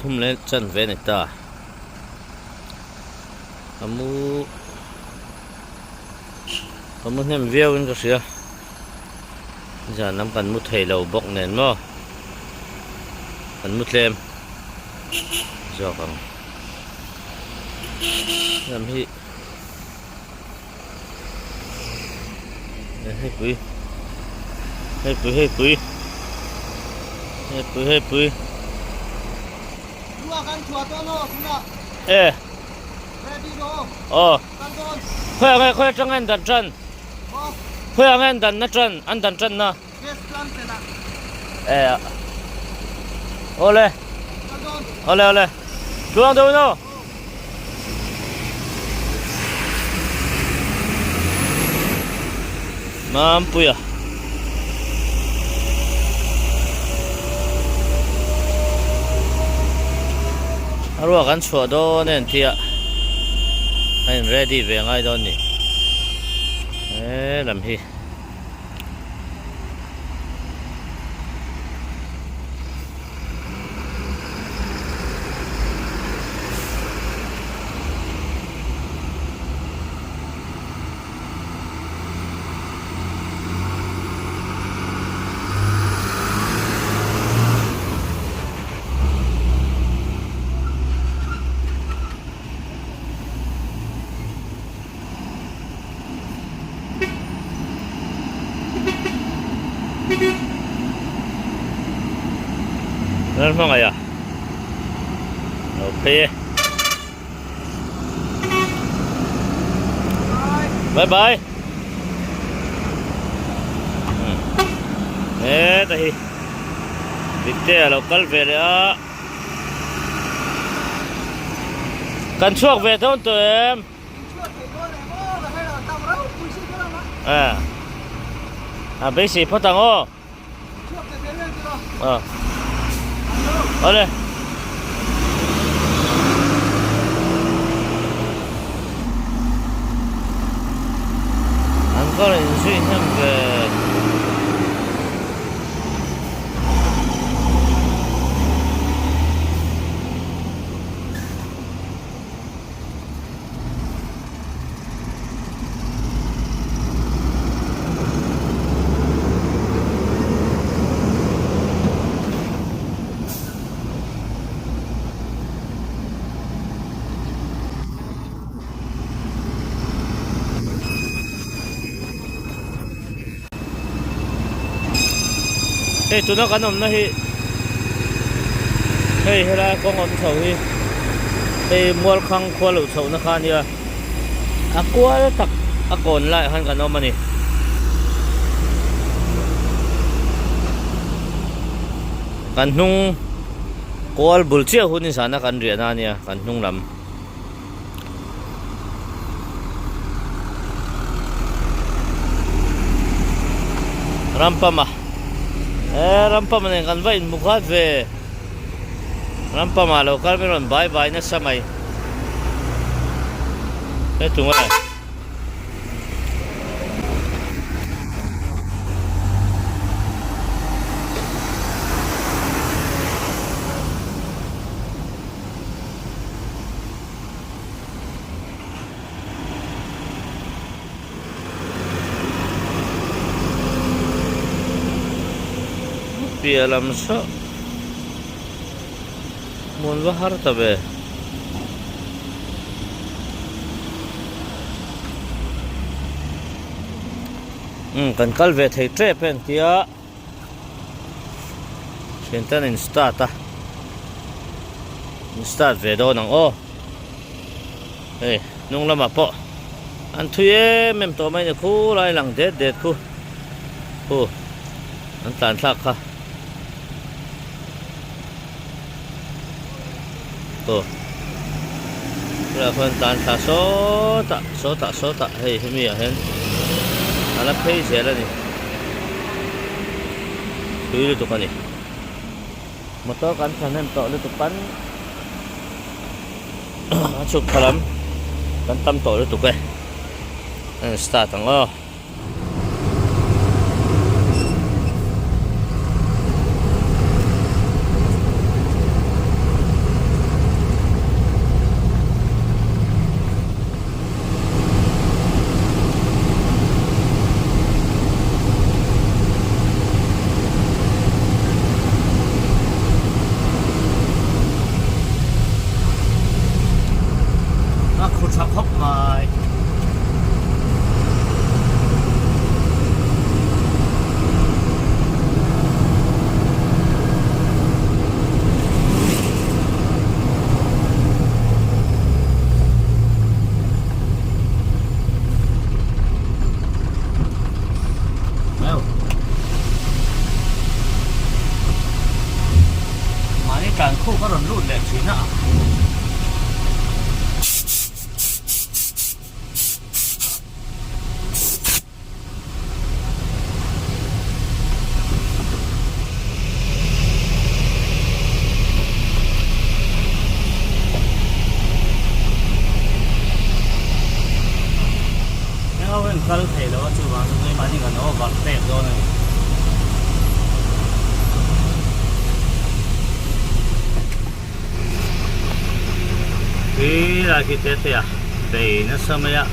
thum leh chanve a ni ta. Ka mu ka mu hnem viau in ka hria. Zan lam kan mu thei lo bawk nen maw kan mu tlem zawk ang. Lam hi hei pui hei pui hei pui hei pui hei pui e aw khawi ah nge khawi atanga in dan tan khawi ah nge an dan na tan an dan tan na e awle awle awle tluang deuh in aw. Mampuia A ruak an chhuah dawn e an tia a in ready ve ngai dawn ni he lam hi. Ral hmangaih a lo phei e bye bye heta hi Vikte a lo kal ve leh a kan chhuak ve dawn tawh em. A beisei phawt ang aw. Aw. Awle. An kawr inzui hnem ve. Hei tuna kan awmna hi hei helai kawng awm chho hi hei Mualkhang khua loh chhohna kha a nia a kual tak a kawn laiah khan kan awm a ni. Kan hnung kual bul chiah hun hi zana kan riahna a nia kan hnung lam. Rampama e Rampama nen kan va inhmu khat ve Rampama lo kal min rawn bai bai nasa mai he tunge. Piah lam saw hmun va har ta ve. Umm kan kal ve thei tep e engtia. Thian tan in start a in start ve dawn ang aw hei hnung lamah pawh an thui em em tawh mai a ni khulai lang det det khu khu an tlan thlak kha aw tunah khuan tlan thla sawtah sawtah sawtah hei hemi ah hian a la phei zel a ni tui lutuk a ni motor kan thahnem tawh lutuk pan a chhuk thla lam kan tam tawh lutuk e a in start ang aw. khawp mai. Mahni tlan khuk a rawn lut leh thin a. Heng ho hian kal thei lo a chuvang chu keimahni kan over take dawn a ni. Khi lai khi te te a bei nasa mai a.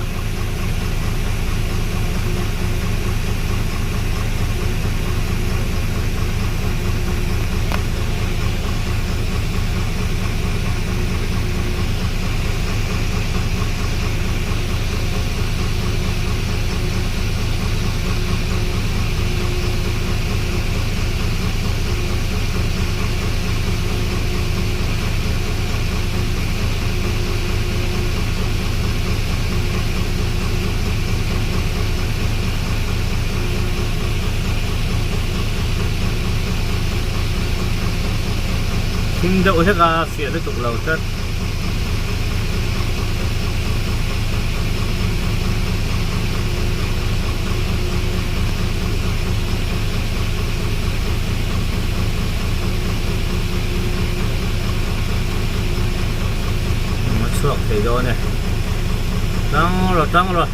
Thim deuh hlek a fiah lutuk lo tlat. A chhuak thei dawn e tang rawh tang rawh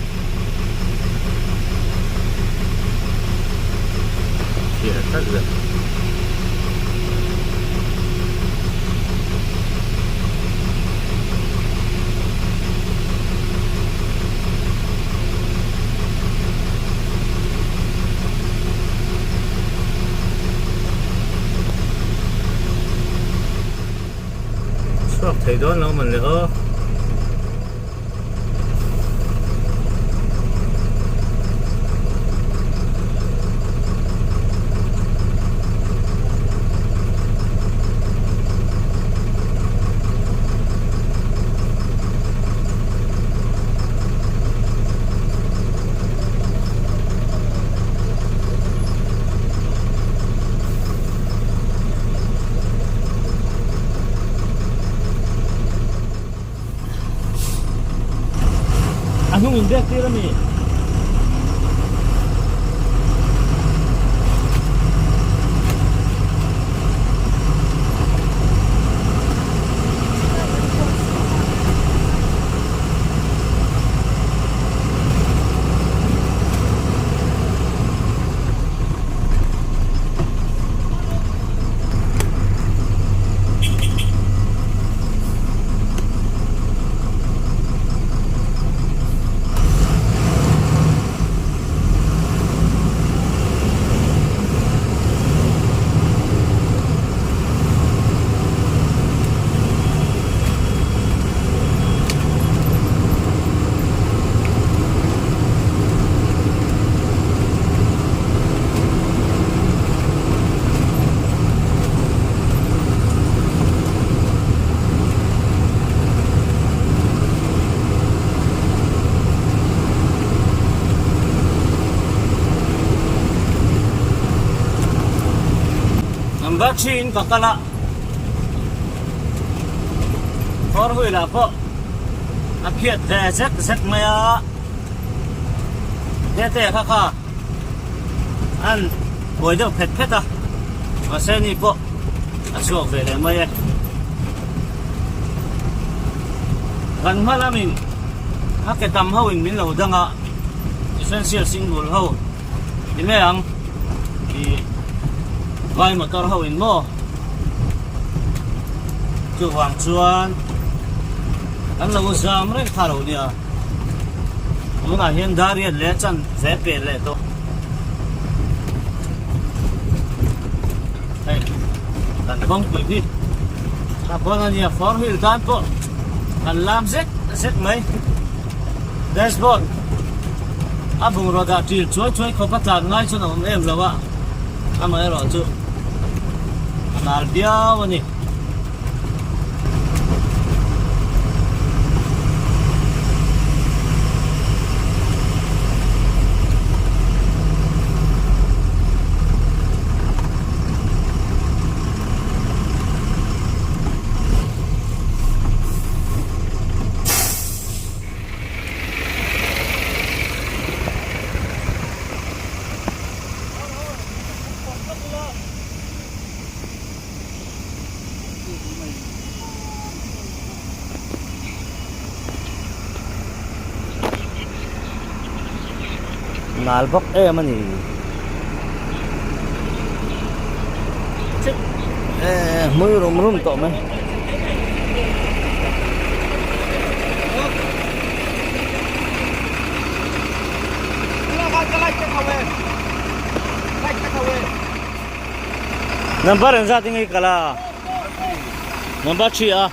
fiah tlat le. Chhuak thei dawn lo man le aw. A hnung in biak tir a mi. Number thin ka kal a four wheel ah pawh a phiat ve zek zek mai a tete kha kha an buai deuh phet phet a mahse ni pawh a chhuak ve leh mai e kan hma lamin a ke tam ho in min lo dang a essential single ho ni mai ang ih vai motor ho in maw chuvang chuan kan lo zam reng kha lo nia tunah hian dariat leh chan ve pe leh tawh hei kan kawngpui hi a pawn a nia four wheel tan pawh kan lam zek zek mai. Dashboard a bungraw dah ṭil chuai chuai khawp a tlan ngai chuan a awm em lo a, amaherawh chu a nal viau a ni. Nal bawk em a ni. Hmui rum rum tawh mai. Number engzat in nge i kal a? Number 3 a.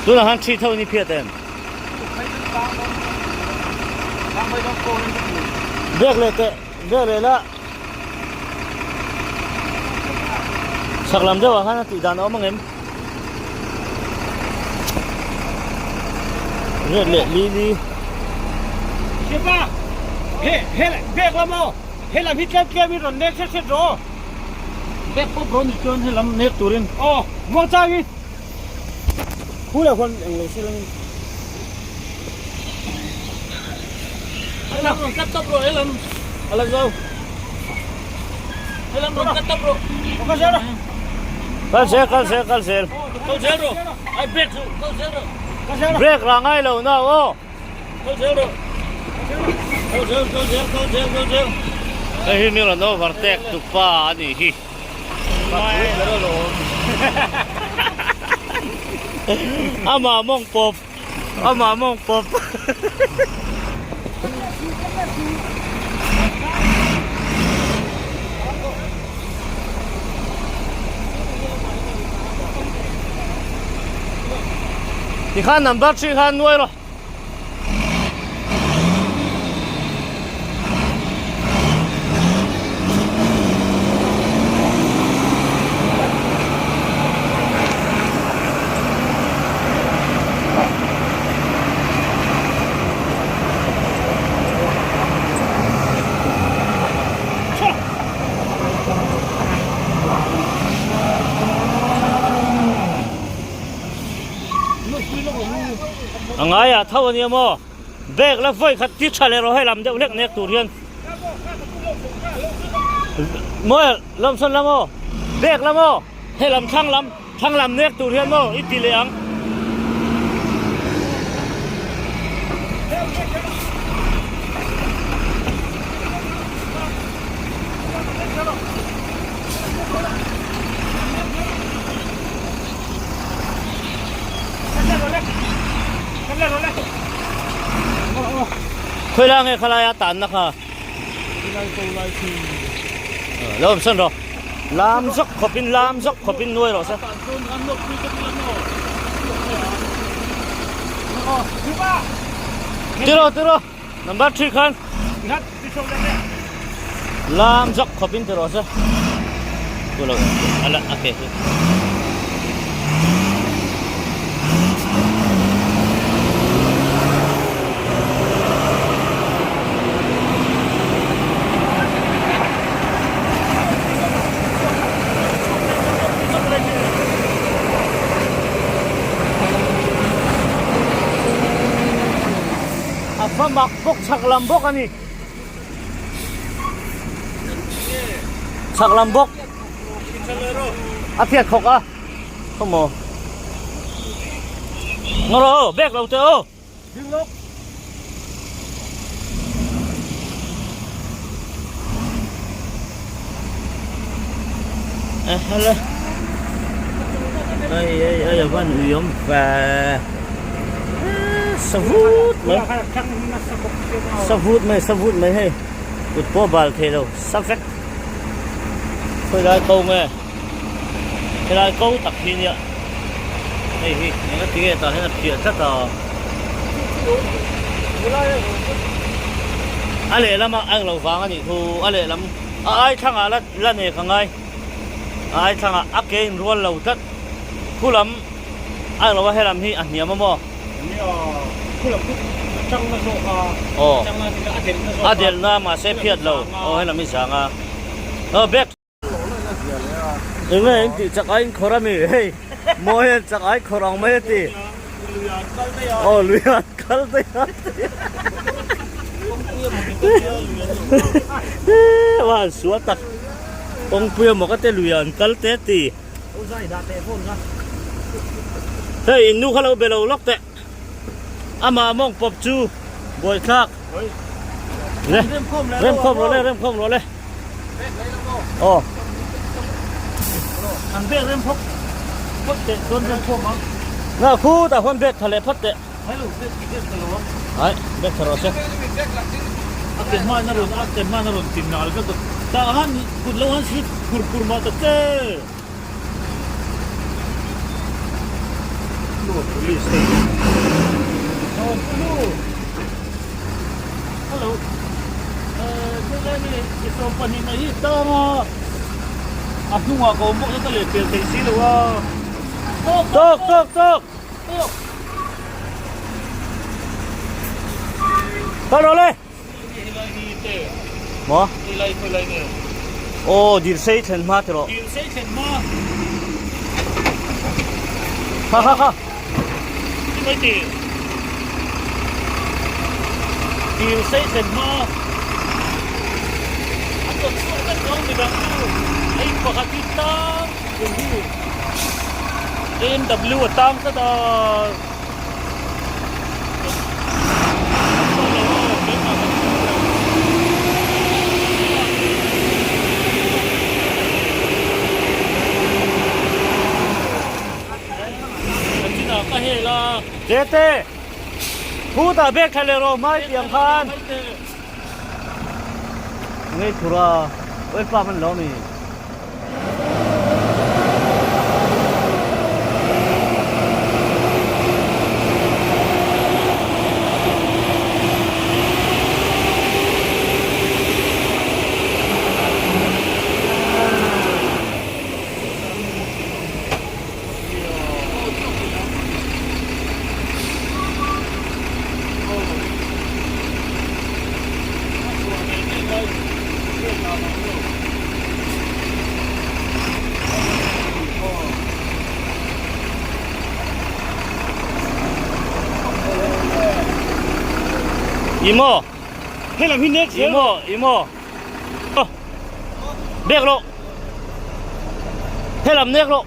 Tunah khan 3 tho in i phiat em? Biak leh teh, biak leh la. Chhak lam deuhah khan a tih dan a awm ang em? Red leh li li. Siapa? He he bag lam aw. He lam hi tlem tlem in rawn nek hret hret rawh aw. Bag pawp rawn nih chuan he lam nek turin. Aw, muang chang hi. Khu leh khuan eng lo se langin. He lam rawn cut tawp rawh he lam a la zo. He lam rawn cut tawp rawh. Kal zel rawh. Kal zel kal zel kal zel. Kal zel rawh. Ai break chu kal zel rawh. Kal zel rawh. Break rah ngai lo na aw. Kal zel rawh. Kal zel kal zel kal zel kal zel. Hei hi mi rawn overtake tu pa a nih hi. Amah mawng pawp amah mawng pawp. Tikhan number 3 khan nuai rawh. A ngaiah tho a nia maw? Bag la vawi khat ti tha leh rawh hei lam deuh hlek nek tur hian Mawi lamsawn lam aw bag lam aw hei lam thlang lam thlang lam nek tur hian maw i ti leh ang. Khawi lai nge khalai a tanna kha lo awm sawn rawh lam zawk khawp in lam zawk khawp in nuai rawh se. Tiraw tiraw number 3 khan lam zawk khawp in ti rawh se ala a ke chu A va mak bawk chhak lam bawk a ni. Chhak lam bawk. A phiat khawk a. Khawmaw. Ngaw rawh aw, bag lo teh aw. Hello. Ai ai ai a van ui awm ve. Savut mai. Savut mai savut mai hei. Kut pawh bal thei lo sa vek. Khawi lai ko nge. Helai ko tak hi nia. Hei hi enga tinge tah hian a phiah tlat a. A lehlam a ang lo vang a nih thu a lehlam a ai thlangah la la nek a ngai a ai thlangah a ke inrual lo tlat khu lam a ang lo a helam hi a hniam a maw. Aw a delhna mahse phiat lo aw helam hi zang a aw bag. Enge in tih chak ai in khawrh ami hei mawi hian chak ai khawrh ang mai a ti aw lui an kal daih a ti a sual tak kawngpui amaw ka te lui an kal te a ti hei in nu kha lo be lo lawk teh amah mawng pawp chu buaithlak le remkhawm rawh le remkhawm rawh le. Aw. An bag rem phawt phawt teh chuan rem khawm ang. Na khu tah khuan bag tha leh phawt teh. Hai lo bag bag tha lo ang. Hai bag tha rawh se. A ke hma in a rawn a ke hma in a rawn tin nal vek a. Tah han kut lo han slip phur phur mah ta che. Police te. Hello. Khawilai nge i 22 mai hi tang a. A hnungah ka awm bawk na ka leh pel thei si lo a. Tawk tawk tawk. Tawk. Kal rawh le. Helai hi te. Maw? Helai khawilai nge? Aw dil sei thlen hma ti rawh. Dil sei thlen hma. Kha kha kha. Ti mai ti. Dil sei thlen hma. A tawt chhuak vek dawn mi dang chu. Hei pakhat hi tang kum hi. BMW a tang tlat a. Tete, khutah bag thla leh rawh hmai tiang khan. Ngei thura, oil pump an lo mi. Imo Imo Imo Bek rawh Helam nek rawh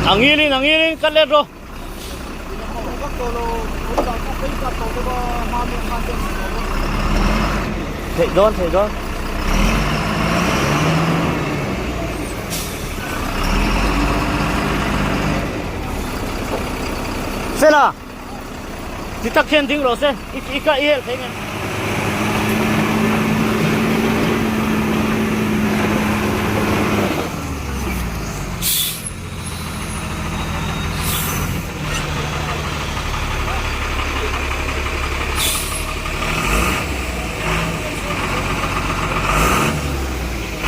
A ngilin a ngilin cut let rawh. Theih dawn theih dawn. Fela. Ti tak hian ding rawh se i ka i helh thei nge.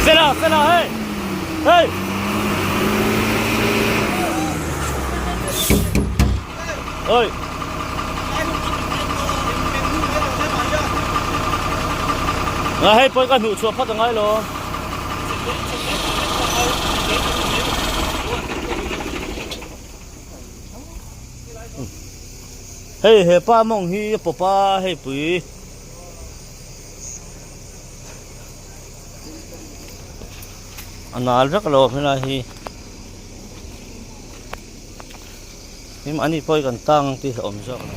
Fela fela hey hey. Oi. Nga hei pawh ka hnuh chhuah phawt a ngai lo. Hei he pa mawng hi a pawp a hei pui. A nal vek lo helai hi. Him ani pawh hi kan tang tih a awm zawk lo.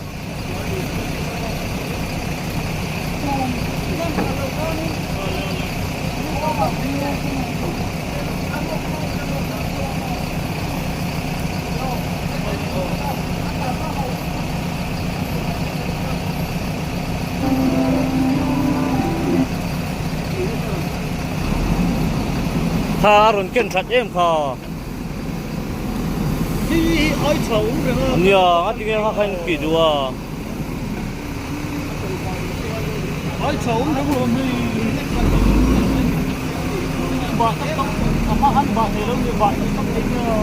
Kha a rawn ken that em kha. Hei hi ai tha awm reng a. Nia a tinge kha kha in tih duh a. Ai tha awm reng lo hei. Bah tak tak a hma khan bah thei lo ni bah tak tak thei nia.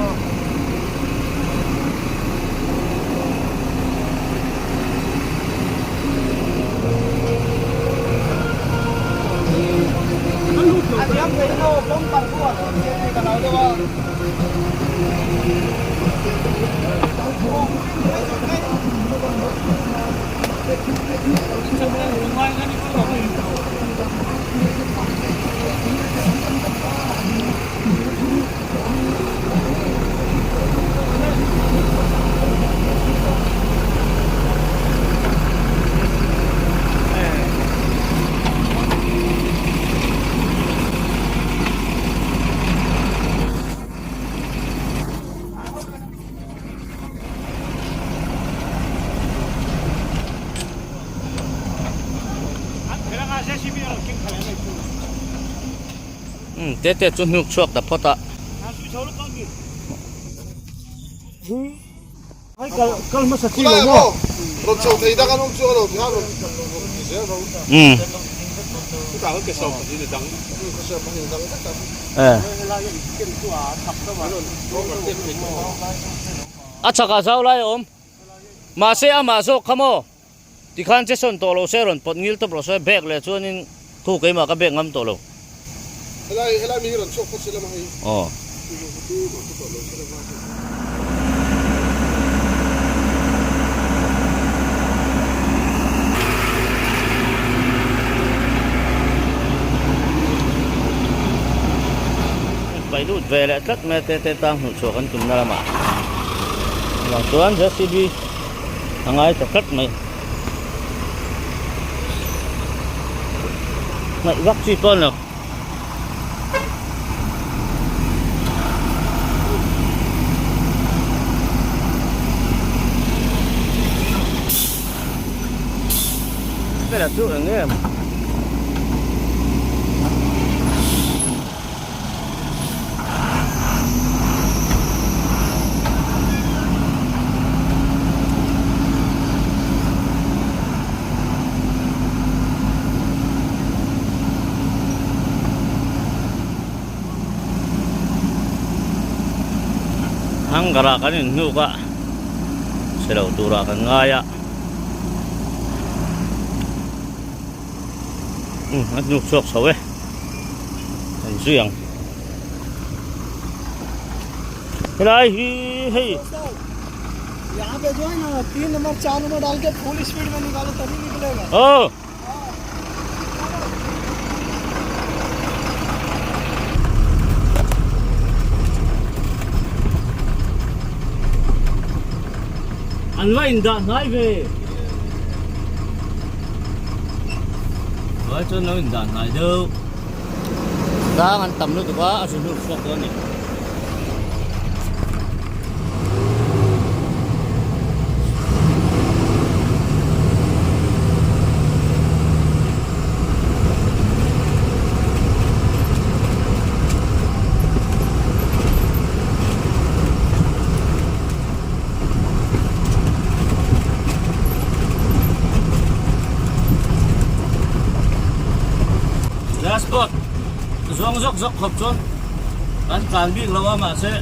Umm tete chu hnuk chhuak ta phawt a. Umm a chakah zau lai a awm mahse amah zawk kha maw tikhan che sawn tawh lo se rawn pawt ngil tawp rawh se bag leh chuanin khu keimah ka bag ngam tawh lo. Aw. Pai lut ve leh tlat mai a tete tang hmuh chhuah kan tumna lamah avang chuan JCB a ngai ta tlat mai. Ngaih vak chi pawh a ni lo. Bela chu eng em? Hangar ah kan inhnuk a chhe lo turah kan ngai a umm a hnuk chhuak chho e kan zui ang helai hi hei aw. An va indah hnai ve. Vai chuan lo indah hnai deuh. Tlang an tam lutuk a, a zunur chhuak dawn a ni. Dashboard zawng zawk zawk khawp chuan kan tlan bik lo a mahse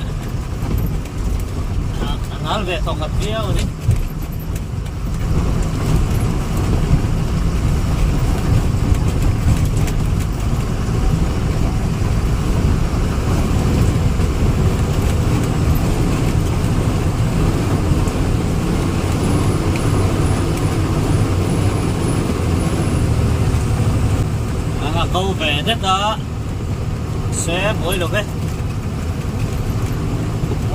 a nal ve tawh khat viau a ni. Anga ko ve det a se buai lo ve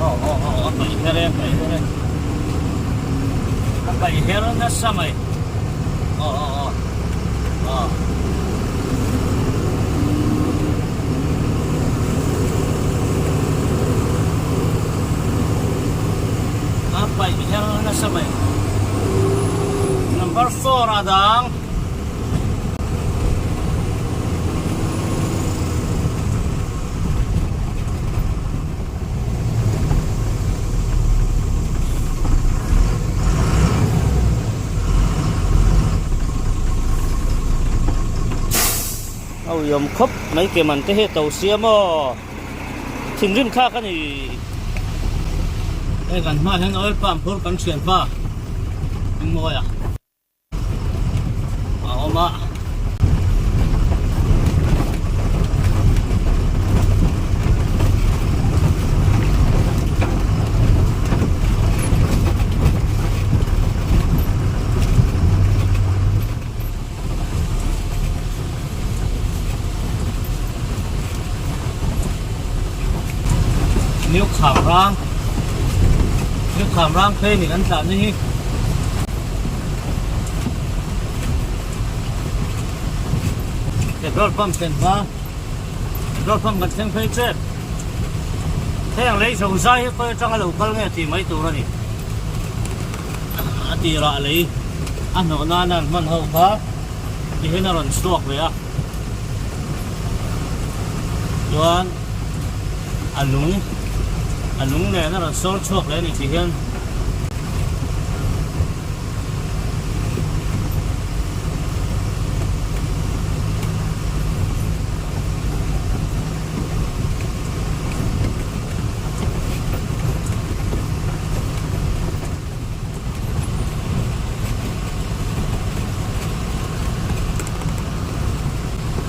aw aw aw a paih her e a paih her e a paih her nasa mai aw aw aw aw. A paih her nasa mai. Number 4 a dang. Uiawm khawp mai ke man te hi a to sia maw thinrim thlak a ni. Hei kan hmaah hian oil pump phur kan thianpa Hmingmawia a awm a. New Kham Rang New Kham Rang phei ni kan tlan na hi Petrol pump thlen hma Petrol pump kan thleng phei tep Heng lei zo zai hi khawi atanga lo kal nge tih mai tur a ni. A tirah lei a hnawh nana an hman ho kha tihian a rawn chhuak ve a, chuan a lung a lung nen a rawn sawr chhuak leh a ni tihian.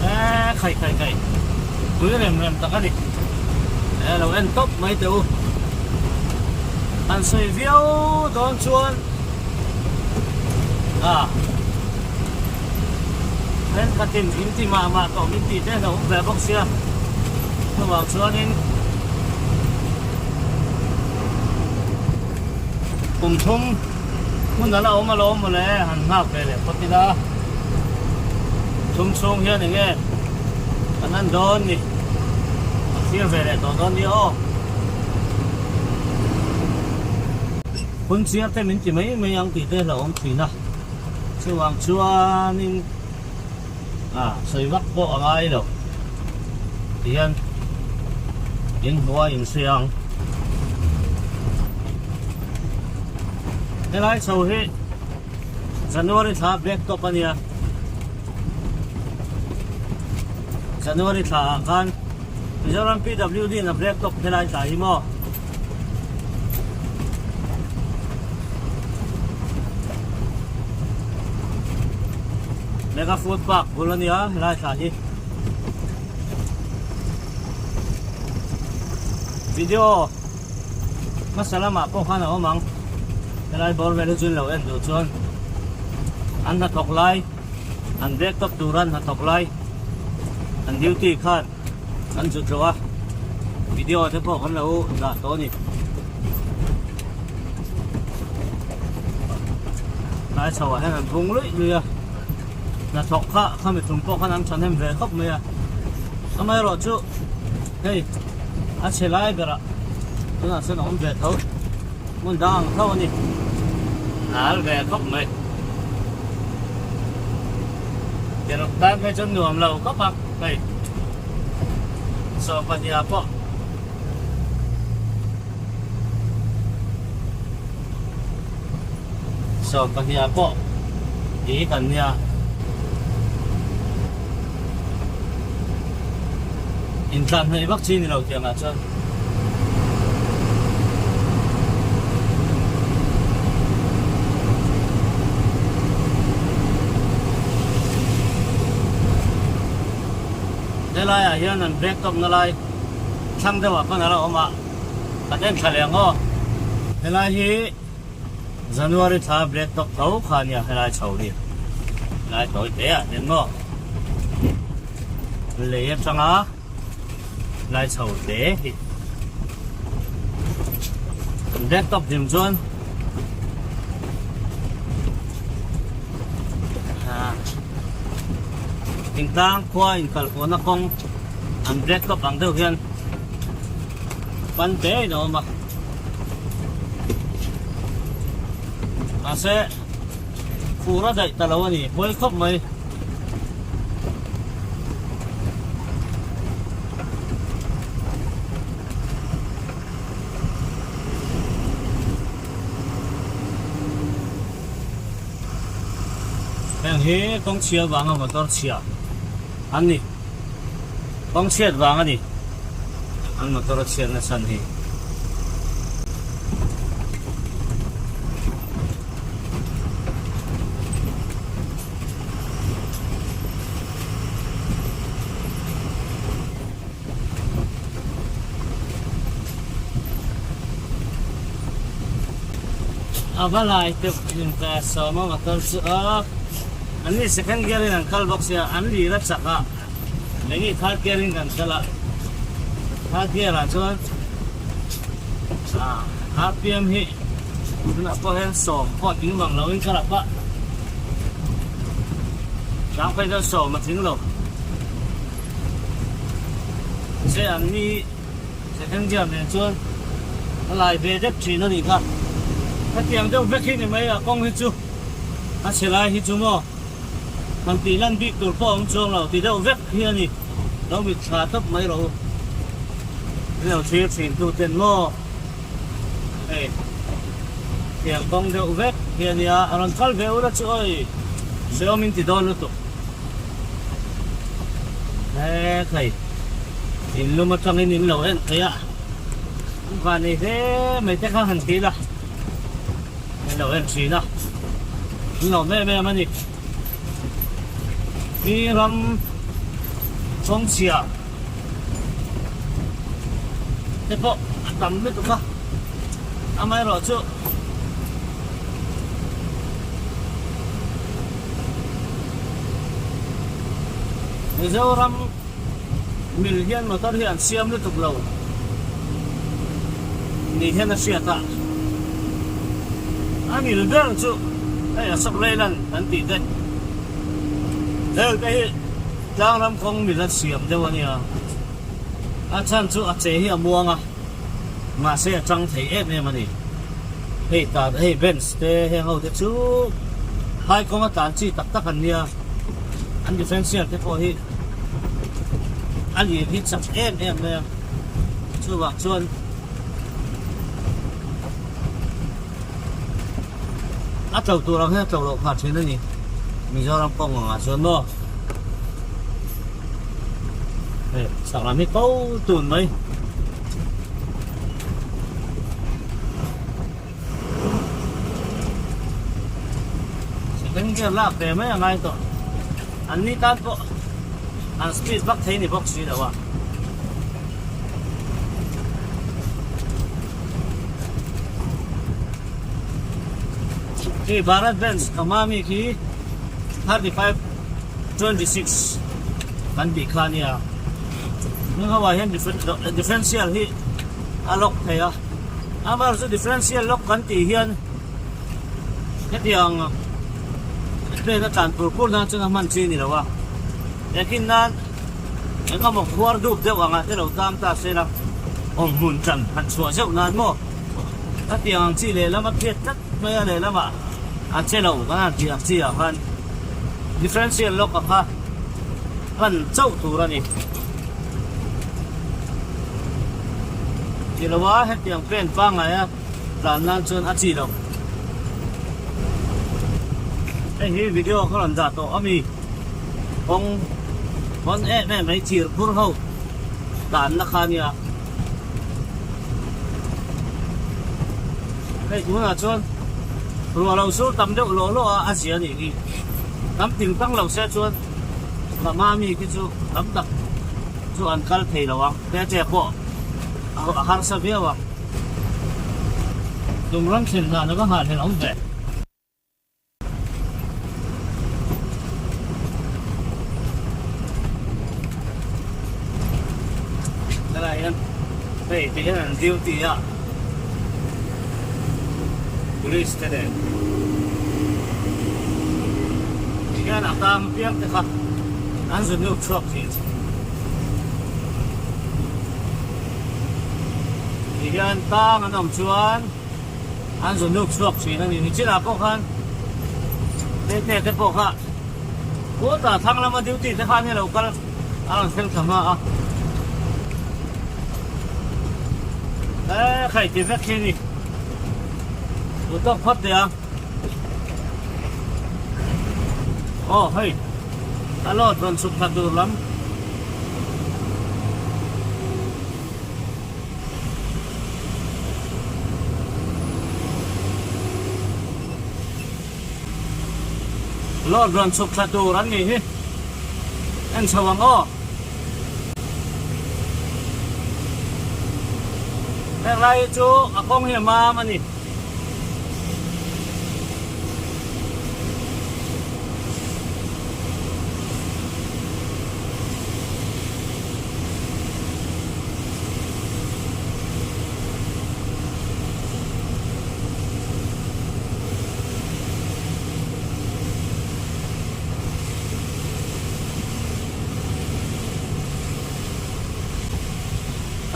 Eee khai khai khai pui rem rem tak a ni e lo en tawp mai teh u han sawi viau dawn chuan a thenkhatin in ti mah mah tawh min tih te hlauh awm ve bawk sia chuvang chuanin Kum thum hmun a la awm alawm mawle han nghak ve leh phawt ila thum chhung hian eng nge kan han dawn ni a thlir ve leh tawh dawn nia aw. Hun chiar te min ti mai mai ang tih te hlauhawm thin a chuvang chuanin a sawi vak pawh a ngai lo tihian in hnuai in sawi ang helai chho hi January thla black top a nia January thla ah khan Mizoram PWD in a black top helai tla hi maw. Mega Food Park bul a nia helai thla hi. Video hmasa lamah pawh khan a awm ang. Helai bawr vel hi chu in lo en duh chuan an hnathawk lai an black top tura an hnathawk lai an duty khan Kan zut lo a, video te pawh kan lo dah tawh a ni. Tlai chho ah hian an bung luih luih a, hnathawk kha khami tum pawh khan an thahnem ve khawp mai a. Amaherawh chu hei a chhe lai berah tunah chuan a awm ve tho, hmun dang ang tho a ni. Nal ve khawp mai. Tirh tan phei chuan nuam lo khawp a hei 12 ah pawh 12 ah pawh tih kan nia. Intlan hnaih vak chi ni lo tiang ah chuan. Helai ah hian an break tawp na lai thlang deuh ah khan a la awm a, kan en thla leh ang aw. Helai hi January thla break tawp tho kha a nia helai chho hi helai tawi te ah hian maw lei atanga lai chho hle hi laptop hlim chuan thingtlang khua inkalpawhna kawng an laptop ang deuh hian pan te in a awm a mahse fur a daih ta lo a ni pawi khawp mai. Heng hi kawng chhia vanga motor chhia an ni. Kawng chhiat vang a ni an motor a chhiat na chhan hi. A va lai deuh in ka sawm a motor chu a an ni second gear in an kal bawk sia an lir a chak a enge third gear in kan kal a third gear ah chuan rpm hi tunah pawh hian sawm pawh a tling vang lo in ka rap a tlangphei chuan sawm a tling lo. Che an ni second gear nen chuan a lai ve deuh thin a nih kha. Hetiang deuh vek hi ni mai a kawng hi chu a chhe lai hi chu maw han tih lan bik tur pawh a awm chuang lo ti deuh vek hi a ni. Lo mit thla tawp mai rawh u. Min lo thlir thin tu ten maw hei tiang kawng deuh vek hi a nia a rawn kal ve ula chu awi hrehawm in ti dawn lutuk. He khai in lum atangin in lo en thei a an van nei hle mai te kha han ti ila an lo en thin a an lo em em a ni hi ram chawngchhia te pawh a tam lutuk a amaherawhchu. Mizoram mil hian motor hi an siam lutuk lo ni hian a hriat a, a mil ber chu hei Ashok Leyland kan tih te heng te hi tlangram kawng mil an siam deuh a nia, a chhan chu a che hi a muang a. Mahse a chang thei em em a ni. Hei ta hei bench te heng ho te chu phai kawnga tlan chi tak tak an nia. An differential te pawh hi a lir hi chak em em mai a. Chuvang chuan a tlo tur ang hian a tlo loh phah thin a ni. Mizoram kawng angah chuan maw. Hei chak lam hi ko tun mai. Second gear lak ve mai a ngai tawh. An ni tan pawh an speed vak thei ni bawk si lo a. Khi Bharat Benz ka hma mi khi 35 26 kan tih kha ania. Heng ho ah hian differential hi a lock thei a, amaherawhchu differential lock kan tih hian hetiang plane a tlan pur pur nan chuan a hman chi a ni lo a, engtin nan eng emaw khuar dup deuh angah te lo tang ta se la awm hmun tan han chhuah zeuh nan maw hetiang ang chi lehlam a phiat tlat mai a lehlamah a che lo kan han tih ang chi ah khan differential lock a kha. Hman chauh tur a ni. Ti lo a, hetiang pen pangngai a tlan nan chuan a chi lo. Hei hi video ka rawn dah tawh a mi kawng hawn em em mai thir phur ho tlanna kha a nia. Hei tunah chuan ruah lo sur tam deuh lawh lawh a a zia a nih hi. Tam ting tang lo se chuan. Ka hma mi khi chu tam tak chu an kal thei lo ang, Tete pawh a harsa viau ang. Tum ram thlen dan a va nghahhlelh awm ve. Helai hian hei ti hian an duty a, police te nen. Hian a tang piang te kha an zun lut chhuak thin. Ti hian tang an awm chuan an zun lut chhuak thin a ni. Nichinah pawh khan tete te pawh kha kawtah thlang lama duty te khan hi a lo kal a rawn thleng thla hma a. E khai ti vek hi a ni. Duh tawk phawt teh ang. Aw hei a load rawn chhuk thla tur lam. Load rawn chhuk thla tur an nih hi. En chho ang aw. Heng lai hi chu a kawng hi a mam a ni.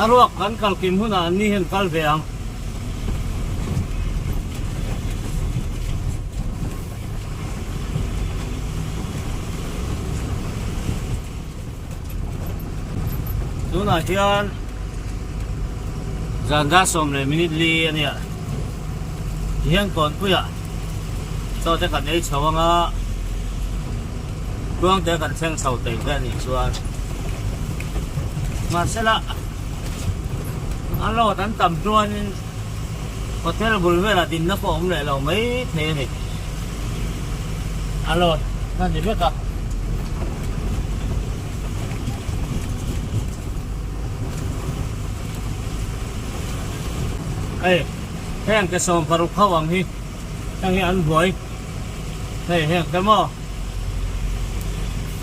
A ruak kan kal kim hunah an ni hian kal ve ang. Tunah hian zan dar 10 leh minute li a nia tihian kawnpuiah chaw te kan ei chho anga tluang te kan thleng chho thei te a nih chuan mahsela a load an tam chuanin hotel bul velah dinna pawh a awm leh lo mai thei a ni a load a ni vek a. Hei heng ke 16 ho ang hi heng hi an buai hei heng te maw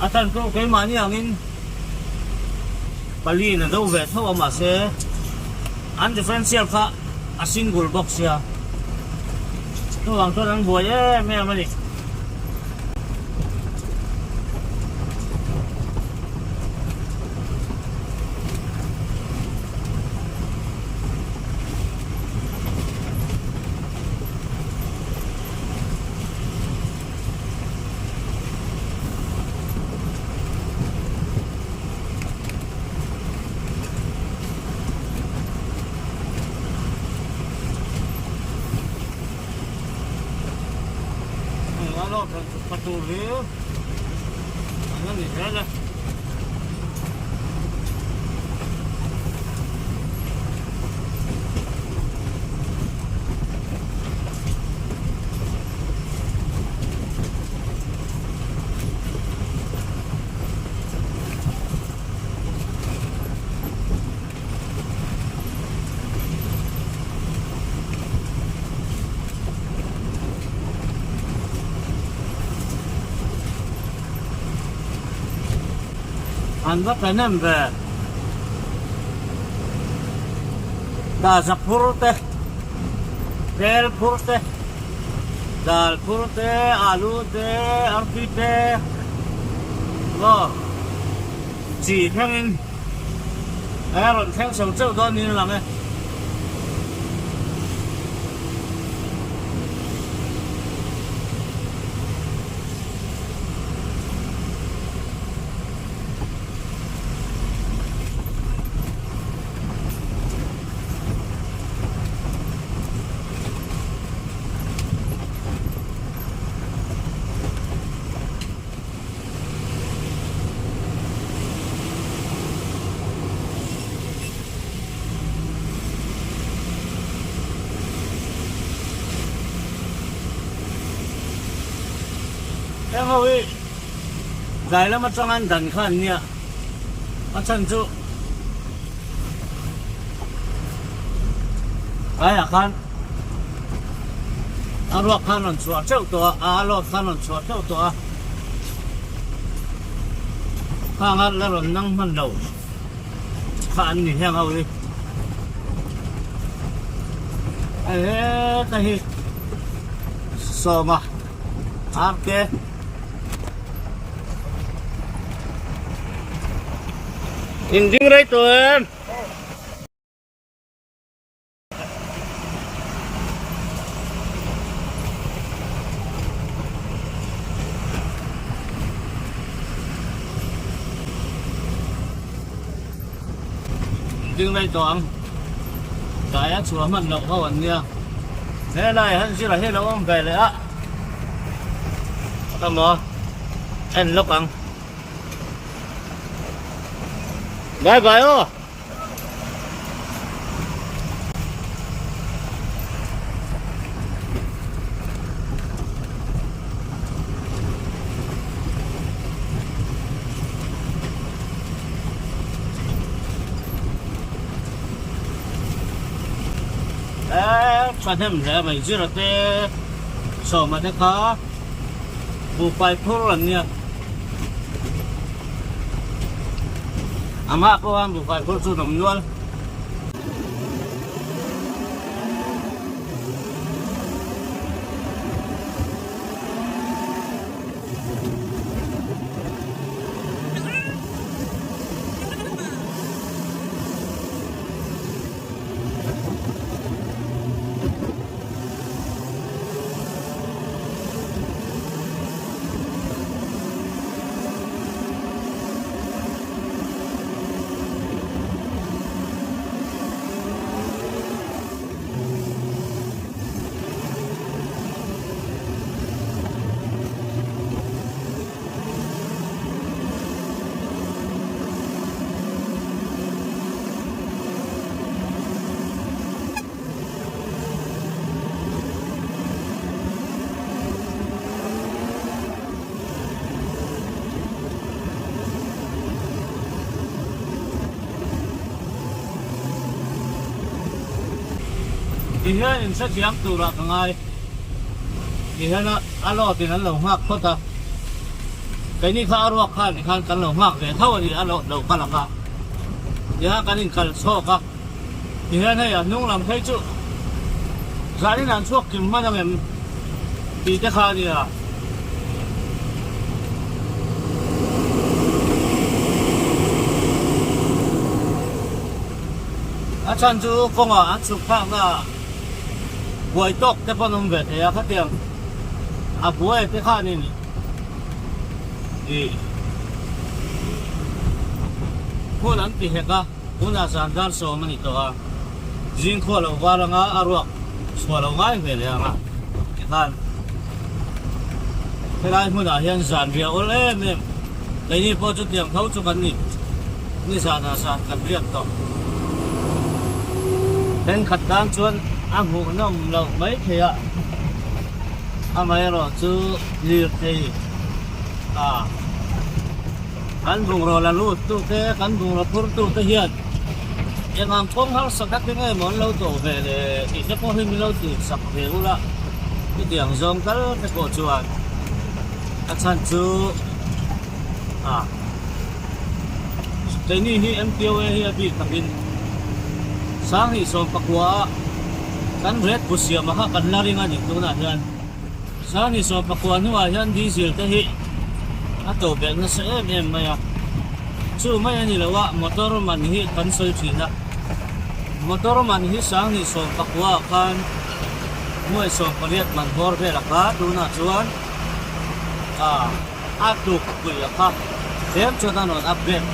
a chan chu keimahni angin pali in a do ve tho a mahse an differential kha a single bawk sia chuvang chuan an buai em em a ni. An va pe nem ve. Daza phur te, tel phur te, dal phur te, alu te, artui te, maw chi thlengin a rawn thleng chho chauh dawn niin a lang e. Heng ho hi tlai lam atanga an dan kha an nia, a chhan chu tlaiah khan a ruak khan rawn chhuah teuh tawh a, a load khan rawn chhuah teuh tawh a, khang a la rawn nang hman lo kha an ni heng ho hi. Hei heta hi sawma RK. In ding rei tawh em? Ding rei tawh ang. Tlai a chhuah hman loh ho an nia. Helai han zir a hi lo awm ve leh a. Ka maw en lawk ang. Bye bye aw. Eee thahnem hle mai zira te sawma te kha buhfai phur an nia a hma pawh khan buhfai phur chu an awm nual. Ti hian in hrethiam turah ka ngai. Ti hian a load in an lo nghak phawt a. Keini kha a ruak khan tikhan kan lo nghak ve tho a ni a load lo kal ang a. Tihian kan inkal chhawk a. Tihian hei a hnung lam phei chu zanin an chhuak kim hman ang em tih te kha a nia. A chhan chu kawngah an chhuk phakna ah buai tawk te pawh an awm ve thei a khatiang a buai te khanin ih hmun an ti hek a. Tunah zan dar sawm a ni tawh a, zing khua lo var anga a ruak chhuah lo ngai ve leh ang a tikhan helai hmunah hian zan riah awl em em keini pawh chutiang tho chu kan ni ni zanah zan kan riak tawh. Thenkhat tan chuan a hmuhnawm loh mai thei a, amaherawh chu lirthei a. Kan bungraw la lut tu te, kan bungraw phur tu te hian eng ang kawng harsa tak eng emaw an lo tawh ve le tih te pawh hi min lo tih sak ve ula chutiang zawng tal te pawh chuan a chhan chu a keini hi MPOA hi a bik takin Sanghnih 11 ah kan ret bu siam a kha kan la ring a ni tunah hian. Sanghnih 19 hnuah hian diesel te hi a to belh nasa em em mai a, chu mai a ni lo a, motor man hi kan sawi thin a, motor man hi Sanghnih 19 ah khan nuai 18 man hmawr vel a kha tunah chuan a tluk pui a kha tlem chuan a rawn upgrade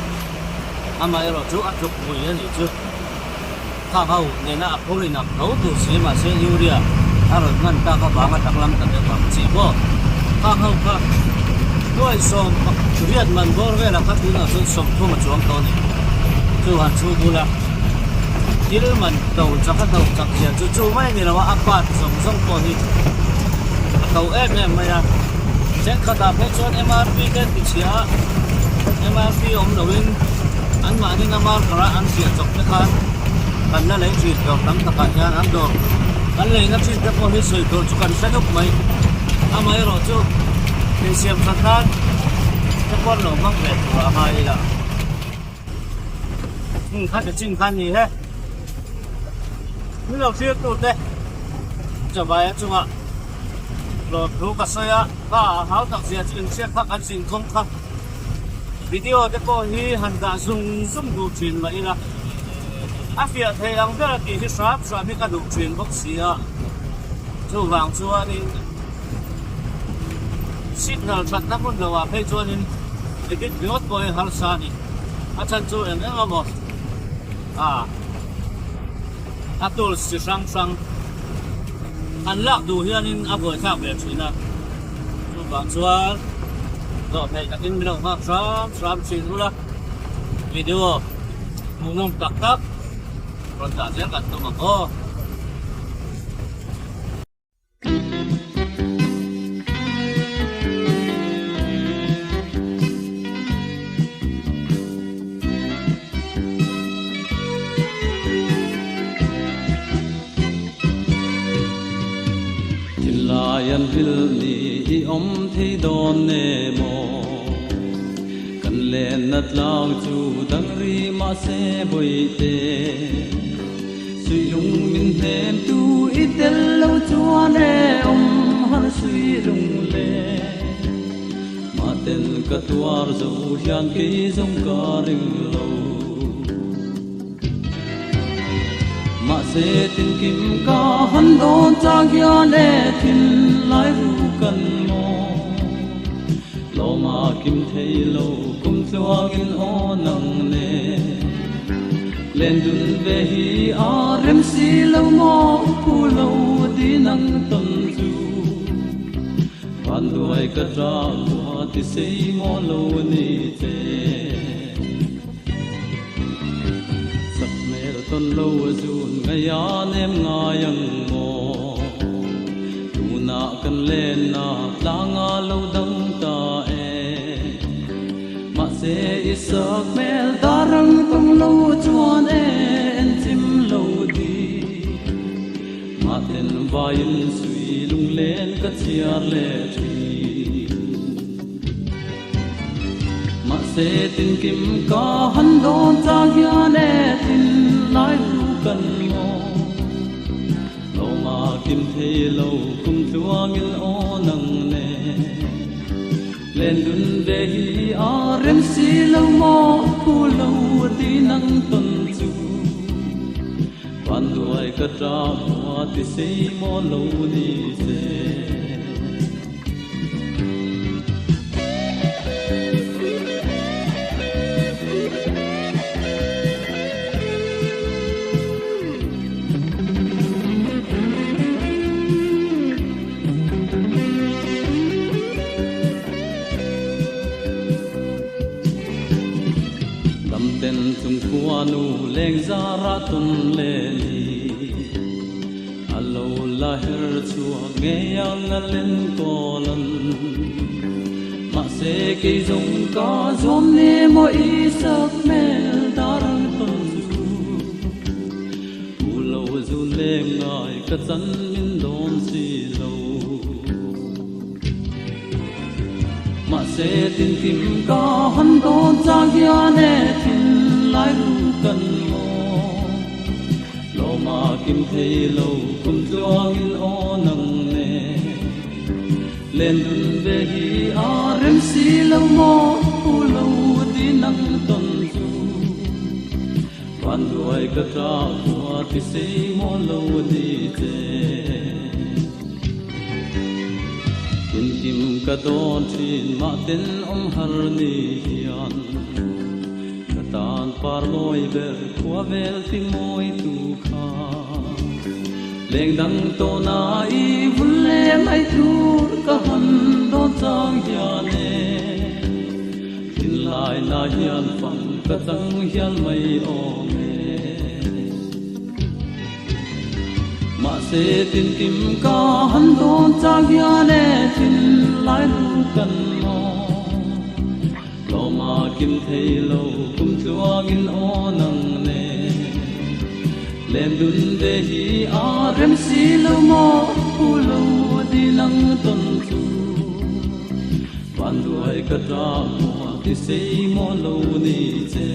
amaherawh chu a tluk pui a nih chu. Khang ho nena a phur inang tho tur si mahse urea a rawn hman tak avanga danglam ta deuh ang chi maw? Khang ho kha nuai 18 man bawr velah kha tunah chuan 30 a chuang tawh a ni. Chu han chhu bula thil man to chak a to chak zia chu chu mai a ni lo a, a part zawng zawng pawh hi a to em em mai a. Thenkhatah phei chuan MRP te an ti chhia a, MRP awm loin Anmahni na marker a an ziah chawp te khan kan la lei thin dawr tam takah hian an dawr kan leina thin te pawh hi sawi tur chu kan hre dup mai. Amaherawh chu insiam that nan te pawh an lo hmang ve tur a ngai ila. Hmun kha ti chin kha a ni he. Min lo thlir tu te chavai a chungah lawmthu ka sawi a, kha a hau tak zia chu inhriat kha kan zin khawm kha. Video te pawh hi han dah zung zung duh thin mah ila, a fiah thei ang ber a tih hi hram hram hi ka duh thin bawk si a, chuvang chuanin signal thatna hmun lo ah phei chuanin edit ringawt pawh hi harsa a ni, a chhan chu eng eng emaw a a tools chi hrang hrang an lak duh hianin a buaithlak ve thin a. Chuvang chuan dawhtheih takin min lo nghak hram hram thin ula, video hmuhnawm tak tak rawn dah zel kan tum ang aw. Lai an vil ni i awm thei dawn ne maw? Kan lenna tlang chu dang ri mahse bawihte. Suihlung min hnem tu i tel lo chuan e awm har suihlung le. Mahten ka tuar zo hian kei zawng ka ring lo. Mahse tinkim ka han dawn chang hian e thin lai ru kan maw. Lawma kim thei lo kum tluangin aw nang ne. Len dun ve hi a rem si lo maw phu lo ti nang tawn chu. Van duai ka ta khua ti sei maw lo ni che. Sak hmel tawn lo zun ngaih a nem ngai ang maw? Tunah kan lenna tlanga lo dang ta e. Mahse i sak hmel darang tawng lo chuan e en chim lo di. Mahten vaiin sui lunglen ka chhiar leh thin. Mahse tinkim ka han dawn chang hian e thin lai ru kan maw. Lawma kim thei lo kum tluangin aw nang ne. Len dun ve hi a rem si lo maw phu lo ti nang tawn chu. Van duai ka ta hua ti sei maw lo ni se. Damten chung khuanu lengzara tawn le ni. A lo la her chhuak ngei ang a len kawl an. Mahse kei zawng ka zuam ni maw i sak hmel dar ang tawn chu. U lo zun leng ngai ka chan min dawn si lo. Mahse tinkim ka han dawn chang hian e thin lai ru kan maw. Lawma kim thei lo kum tluangin aw nang ne. Len dun ve hi a rem si lo maw phu lo ti nang tawn chu. Van duai ka ta khua ti sei maw lo ni che. Tinkim ka dawn thin mah ten awm har ni hian. Ka tan par mawi ber khua vel ti mawi tu kha. Leng dang tawna i vul le mai tur ka han dawn chang hian e. Thinlai na hian fang ka chang hial mai awm e. Mahse tinkim ka han dawn chang hian e thinlai ru kan maw. Lawma kim thei lo kum tluangin aw nang ne. Lem dun ve hi a rem si lo maw phu lo di nang tawn chu. Van duai ka ta hmuah ti sei maw lo ni che.